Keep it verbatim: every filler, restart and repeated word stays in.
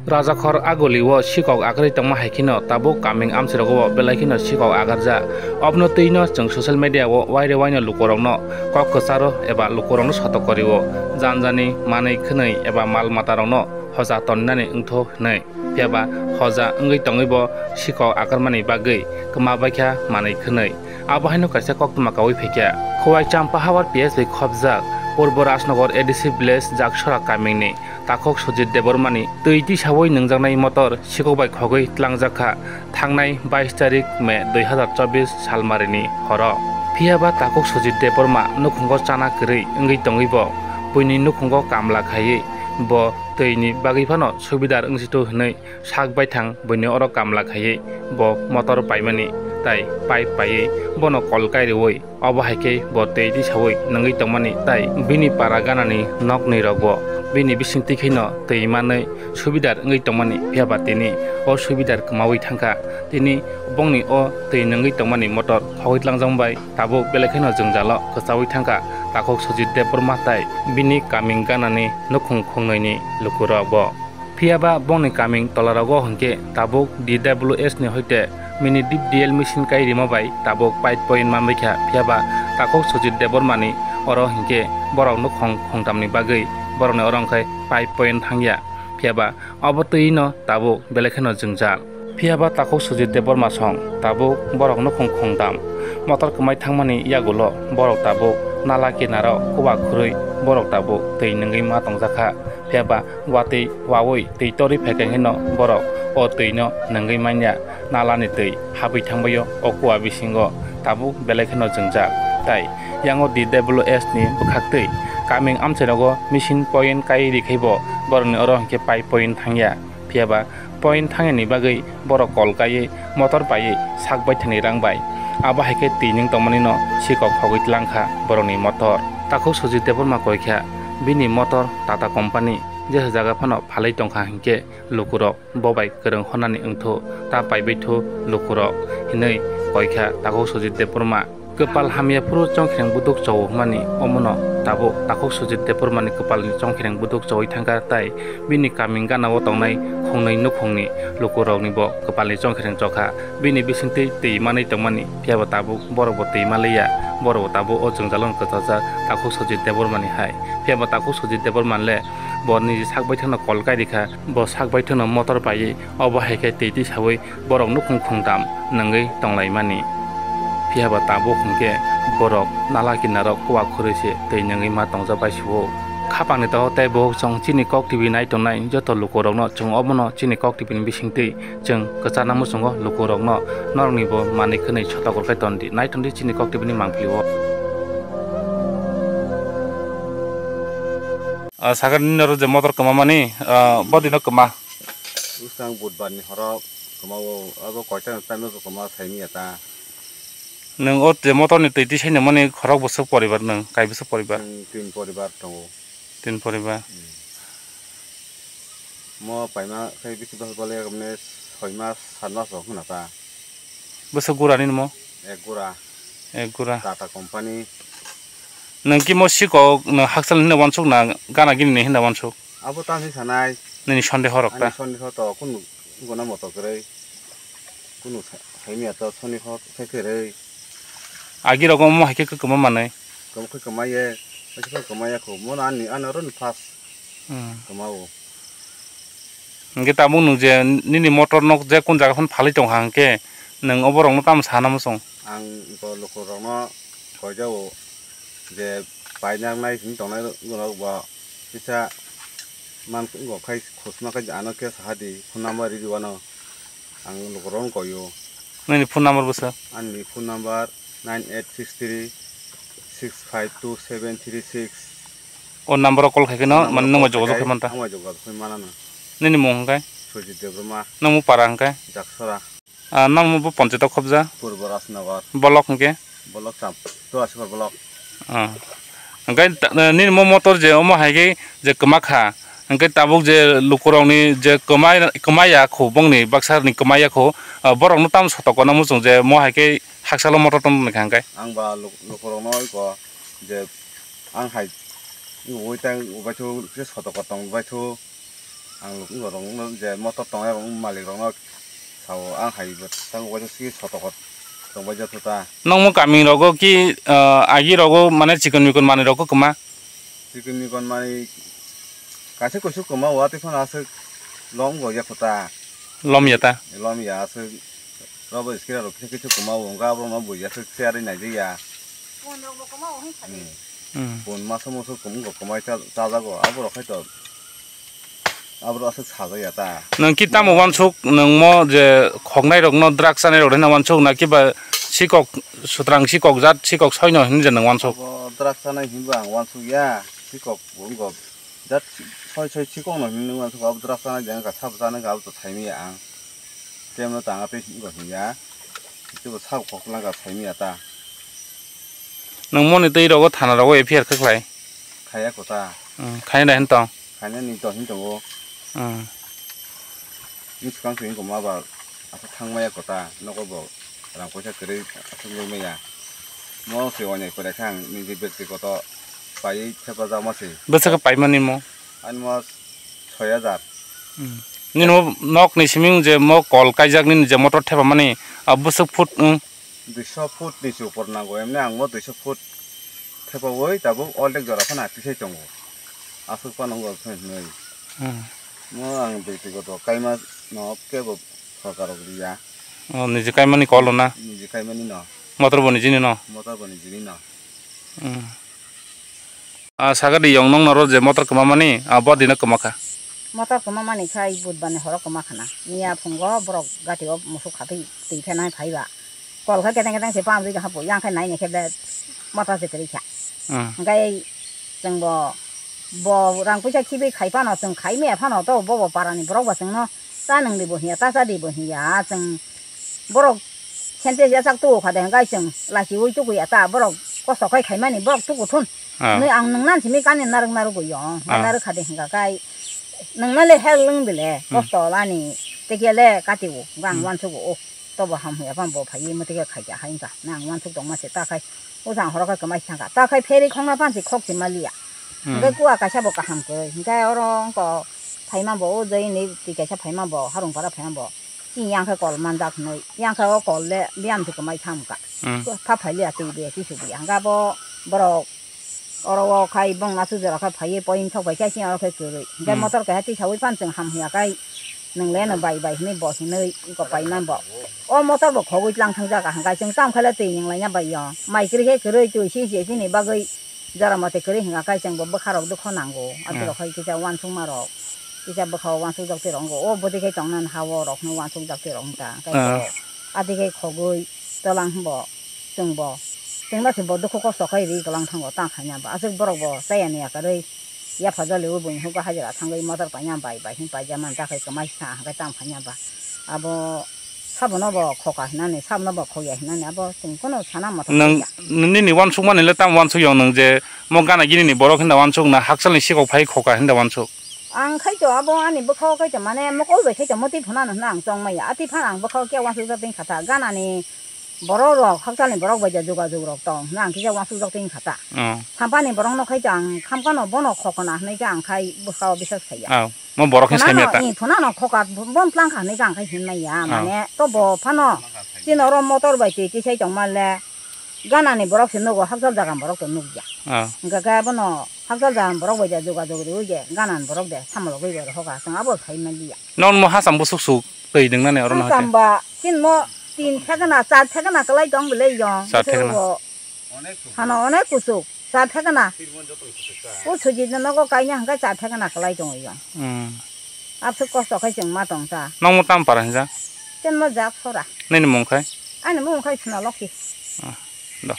Rajakhor aguli o sikok agarwi tongma hai kheno tabuk kaming amchairogo belai kheno sikok agarjak. Obwno twi no chwng social media o waire waino lukurokno kok kwcharo eba lukurokno sotok korio, janjani manwi khwnwi eba mal matarokno hoja toninani wngtho hwnwi. Phiyaba hoja wngwi tongwi bo sikok agarmani bagwi kwma baikha manwi khwnwi. Abo haino kaisa koktwma kaui phaikha. Khowai Champahawar P S bai khopjak Purbo Rajnagar A D C village Jaksora kamingni takhuk Sujit Debbarmani twi tisaui nwngjaknai motor sikok bai khogwi tlangjak kha thangnai bais tarik May dui hazar chobbish salmarini horo. Phiyaba takhuk Sujit Debbarma nukhungo chana kwrwi wngwi tongwi bo buini nukhungo kamla khaiwi bo twini bagwi phano subidar wngsitho hwnwi sak baithang buini oro kamla khaiwi bo motor paimani tai pipe paiwi bono kol kairiwi obo hai khe bo twi tisaui nwngwi tongmani tai bini para ganani nokni rokbo bini bisingtwi kheno twi manwi subidar wngwi tongmani phiyaba tini o subidar kwmaui thangkha. Tini bongni o twi nwngwi tongmani motor khogwi tlangjak bai tabuk belai kheno jwngjalo kwchaui thangkha takhuk Sujit Debbarma tai bini kaming ganani nukhung khungnwini lukurokbo. Phiyaba bongni kaming tolarogo hinkhe tabuk D W S ni hoite mini deep D L machine kai rima bai tabuk pipe point manbaikha, phiyaba takhuk Sujit Debbarmani oro hinkhe borok nukhung khungtamni bagwi borokni oro wngkhai pipe point thangya, phiyaba obo twi no tabuk belai kheno jwngjal. Phiyaba takhuk Sujit Debbarma song tabuk borok nukhung khungtam motor kwmai thangmani yagulo borok tabuk nala kinaro kuwa khurui borok tabuk twi nwngwi ma tongjakha, phiyaba watwi waui twi torwi phaikha hino borok o twi no nwngwi manya, nalani twi habwi thangbaio o kuwa bisingo tabuk belai kheno jwngjal. Tai yango D W S ni bwkhaktwi kaming amchairogo machine point kai rikhaibo borokni oro hinkhe pipe point thangya, phiyaba point thangyani bagwi borok kol kaiwi motor paiwi sak baithangni rang bai. Abo hai khe twi nwng tongmani no sikok khogwi tlang kha borokni motor. Takhuk Sujit Debbarma koi kha bini motor Tata company jesa jaga phano phalwi tong kha hinkhe lukurok bo bai kwrwng hwnani wngthu ta paibaithu lukurok hinwi koi kha takhuk Sujit Debbarma. Kwpal hamya phuru chongkhireng buduk chowo hwnmani omono tabuk takhuk Sujit Debbarmani kwpalni chongkhireng buduk chowi thangkha tai bini kaming ganao tongnai khungnwi nukhungni lukurokni bo kwpalni chongkhireng chokha. Bini bisingtwi twi manwi tongmani phiyaba tabuk borokbo twi manliya, borokbo tabuk o jwngjalo kwchajak takhuk Sujit Debbarmani hai. Phiyaba takhuk Sujit Debbarma le bo niji sak baithangno kol kai rikha, bo sak baithangno motor paiwi obo hai khe twi twi saui borok nukhung khungtam nwngwi tonglaimani. Phiyaba tabuk hinkhe borok nala kinaro kuwa khurui se twi nwngwi ma tongjak bai sio. Khapangni tago tei bohok chwng chini Kok T V nai tongnai joto lukurokno chwng obono chini Kok T V ni bisingtwi chwng kwchana muchungo lukurokno norokni bo manwi khwnwi sotok rwkhai tondi, nai tondi chini Kok T V ni mangpili o. Ah, sakha nini oro je motor kwmamani, ah, bodino kwma? Bwskang budbar ni horo kwmao, abo koita ni time o kwma saimiya ta. Nwng o je motor ni twi twi sainimani khorok bwswk poribar nwng, kai bwswk poribar? Nwng tin poribar tongo. Tin poribar. Hmm. Mo paima khai bisi bal bale kamne soi mas, sat mas rok hwna ta. Bwswk gura nini mo? Ek gura. Ek gura. Tata company. Nwng ki mo siko nwng hakchal hinna wansuk na gana gini ni hinna wansuk? Abo tamni sanai. Nini sonde horok ta? Ani sonde hor to kunu guna moto kwrwi. Kunu sa-, saimya to sonde hor sai kwrwi. Agi rogo mo hai khe kwma manai. Kwma khe kwma ye, hai khe kwma ya kho. Mo ani, ani oro ni first. Hmm. Kwma o. Hingke tabuk nwng je nini motor nok je kun jaga phano phalwi tong kha hingke nwng oborok no tamo sana muchung? Ang bo lukurokno koijao je painang nai hwnwi tongnai rok bo kisa man wngkha khai khosma khai ano khe saha di phone number ridi wano ang lukurokno koio. Nini phone number bwsa? Ani phone number nine eight six three six five two seven three six. O number o call khai khe no, mane nwng bai jogajog khai manta. Ang bai jogajog khai manana. Nini mung hwnkhe? Sujit Debbarma. Nwng para hwnkhe? Jaksora. Ah, nwng bo ponchayat o khobja? Purbo Rajnagar. Bolok hwnkhe? Bolok Cham-, Tulasikhor bolok. Ah. Hwnkhe ta-, nini mo motor je omo hai khe je kwma kha, hwnkhe tabuk je lukurokni je kwmai, kwmai ya khu, bongni baksa ni kwmai ya khu, ah, borokno tamo sotok kona muchung je mo hai khe hakchalo motor tong tong kha hwnkhe? Ang ba luk-, lukurokno iko je ang hai wngwi tang ubaithu khe sotok tong ubaithu. Ang luk-, rok no je motor tongnai rok malik rok no sao, ang hai bo tang waisa si soto kot tong bai jatho ta. Nokmo kami rogo ki, ah, agi rogo mane chikon mikon manwi rogo kwma? Chikon mikon manwi kaisa kuisuk kwma, watwi phano aswk lom go ya kho ta. Lom ya ta? Lom ya aswk. Robo iskira rok kisa kisa kwma o, wngkha aborok no buya aswk se ari nai ya. Pun rok bo kwma o hwn kha di. Hmm. Hmm. Pun masa musu kwma kwmai cha-, chajago, aborok hai to. Abo aswk sajak ya ta. Nwng ki tamo wansuk, nwng mo je khoknai rokno drugs chanai rok hwnwi wansuk na kiba sikok, sutrang sikok jat sikok soino hwnwi je nwng wansuk? Abo drugs chanai hinba ang wansuk ya, sikok bo wngkha jat soi soi sikokno hwnwi wansuk, abo drugs chanai jeng ka sabo chanai ka abo to saimanya ang. Kemno tanga tei hingo hinya. Tei bo sak khok lang ka saimanya ta. Nwng moni twi rogo thana rogo F I R khe khlai? Khaya kota. Hmm, khaina da hin tong? Khaina ni to hin tongo. Hmm. Ni swkang swkang ko ma ba asa thang maya kota. Nogo bo rang poisa kwrwi aswk nung maya. Mo se wanya kwrwi kha ang ni je bekti koto pai thepa jak ma se. Bwswk paimani mo? Ani mo soi hajar. Hmm. Nini mo nok ni siming je mo kol kaijak nini je motor thepa mani, ah, bwswk foot wng? Duiso foot ni se upor nango, emni ang mo duiso foot thepawi tabuk ordek jora phano atisai tongo. Aswk phano wngkha hinwi. Hmm. Mo ang bektigoto kaima no kebo sorkar rok riya. Oh, niji kaimani kol na? Niji kaimani no. Motor bo nijini no? Motor bo nijini no. Hmm. Ah, sagadi yong nong noro je motor kwma mani, ah, bo dino kwma kha. Motor kwma mani kha, i budbar ni horo kwma khana. Miya phungo borok gati o musuk khatwi twi khe nai phaiba. Kol khe keteng keteng se pam rwi hapo, yang khe nai ni khe be motor se kwrwi kha. Hmm. Hwnkhe chwng bo, bo rang puisa khibi khai phano, chwng khai maya phano to bo bo para ni borok bo chwng no. Ta nwng di bo hiya, ta cha di bo hiya, chwng borok sente ya chak tuku kha de, hwnkhe chwng lachiui tuku ya ta, borok kosto khai khaimani borok tuku thun. Ah. Nui ang nwng nan simi kani narwk narwk goi yong, ah, narwk kha de hwnkha kai nwng na le hel nwng bile, hmm, kosto lani, tei khe le kati o, hwnkhe ang, hmm, uansuk o, to bo ham ya phano bo phai mate khe khai ya hai wngkha, na ang uansuk tong ma se ta khai, o jang horo khai kwmai thang kha, ta khai pherwi khong na phan se khok se ma liya. Hmm. Hwnkhe kua kaisa bo kaham kwrwi, hwnkhe oro wngkha phaima bo, o jai ni twi kaisa phaima bo, harung para phaima bo. Chini yang khe kol manjak hinwi, yang khe o kol le biyam se kwmai tham kha. Hmm. Pha phai liya twi be kisu biya. Hwnkhe abo borok oro o khai bong nasu jora khe phaiwi point thok bai khe chini oro khe kwrwi. Hwnkhe, hmm, motor kaisa tisaui phan chwng ham hiya khai nwng le no bai bai hinwi bo hinwi wngkha paima bo. O motor bo khogwi tlang thang jaga hwnkhe chwng tamo khe le twi neng laina bai yo. Mai kwrwi khe kwrwi twi si si chini bagwi. Jora mate kwrwi hwnka khe chwng bo bwkha rok dukho nango, hmm, aborok hai kisa uansukma rok, kisa bwkha o uansukjak twi rok wngo, o bwtwi khe tongnani ha o rok no uansukjak twi rok wngkha, hwnkhe, ah, bo ati khe khogwi tolang hwnbo chwng bo, chwng no se bo dukhu kosto khai ri kwlang thango ta khaina ba, aswk borok bo chaya ni yakarwi yapha joliui buini hwnba hajira thangwi motor paina bai bai hin paijama ta khai kwmai sa hwnkhai ta khaina ba, abo. Sabono bo khoka hinani, sabono bo khokya hinani, abo chwng phano sana motha. Nwng, khaikha. Nini uansukmani le tamo uansuk yong nwng je mo gana gini ni borok hinda uansuk na hakchal ni sikok phai khoka hinda uansuk? Ang khai to abo ani bwkha o khai to mane mokol bai khai to motwi phano hwnna ang chong maya. Ati phano ang bwkha o khe uansuk jak tong kha ta. Gana ni borok rok hakchal ni borok bai ja jogajog rok tong hwnna ang kisa uansuk jak tong kha ta. Oh. Sampani borok no khai to ang khamkha no bono khokona hwnwi khe ang khai bwkha o bisas khaiya. Oh. Mo borok khe saimya ta. Phunano, i phunano khoka bon tlang kha hinwi khe ang khe hinmaya, ah, mane to bo phano chini oro motor bai twi tisai tongma le gana ni borok se nugo, hakchal jaga ni borok to nukya. Ah. Hwnkhe khe abono hakchal jaga ni borok bai de jogajog riui je gana ni borok de samologwi bai rohoka, chwng abo khai manliya. Nono mo hacham bwswk swk twi nwngnani oro no hacham hake? Ba chini mo tin thekna, char thekna kwlai tong bwle yong. Char thekna. Bwswk bo Hano onek kuchuk, char thekna. O sujit no nogo kaina hwnkhe char thekna kwlai tongwi yong. Hmm. Abswk kosto khai chwng ma tong ta. Nokmo tam para hinjak? Tenmo jak sora. Nini mung khai? Ani mung khai Sona Lokhi. Ah, do.